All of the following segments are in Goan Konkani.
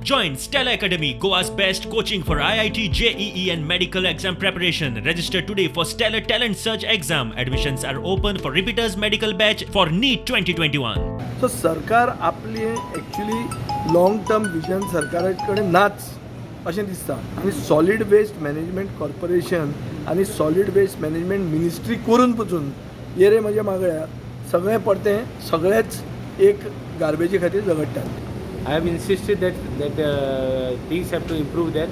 Join Stellar Academy, Goa's best coaching for IIT, JEE, and medical exam preparation. Register today for Stellar Talent Search exam. Admissions are open for repeaters medical batch for NEET 2021. So सरकार आपली एक्च्युली लाँग टर्म विजन सरकारा कडेन नाच अशें दिसता. आनी सॉलीड वेस्ट मॅनेजमेंट कॉर्पोरेशन आनी सॉलीड वेस्ट मॅनेजमेंट मिनिस्ट्री करून पसून येरे म्हज्या मागळ्या सगळें परतें सगळेच एक गार्बेजी खातीर झगडटात. I have insisted that things have to improve there,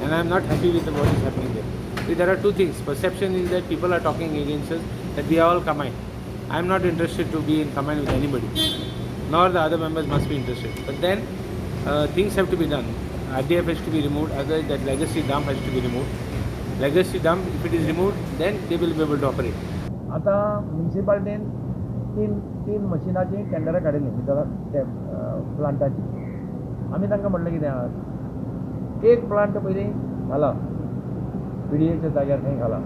and I am not happy with what is happening there. See, there are two things. Perception is that people are talking against us, that we are all combined. I am not interested to be in combined with anybody, nor the other members must be interested. But then things have to be done. RDF has to be removed, otherwise that legacy dump has to be removed. Legacy dump, if it is removed, then they will be able to operate. आतां म्युनिसिपालिटीन तीन तीन मशिनाची टेंडरां काडिल्लीं मिटरा ते प्लांटाची. आमी तांकां म्हणलें, कितें आहा, एक प्लांट पयलीं घाला पीडीएच्या जाग्यार खंय घाला,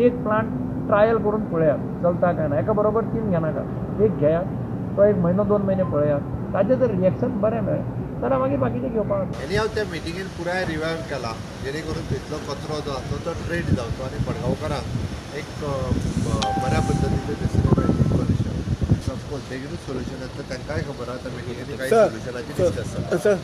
एक प्लांट ट्रायल करून पळयात चलता काय ना. एका बरोबर तीन घेनाका, एक घेयात, तो एक म्हयनो दोन म्हयने पळयात, ताजें जर रिएक्शन बरें मेळ्ळें जाल्यार मागीर बाकीचें घेवपाक. एनी हांव त्या मिटिंगेन पुराय रिवायव केला, जेणे करून थंयतलो कचरो जो आसा तो ट्रेड जावचो आनी मडगांवकारांक एक बऱ्या पद्दतीचें थंयसर मेळटलें सोल्युशन. ऑफकोर्स बेगीनूच सोल्युशन येतलें, तांकांय खबर आसा. मिटिंगेनी कांय सोल्युशनाची डिस्कस जाला. सर.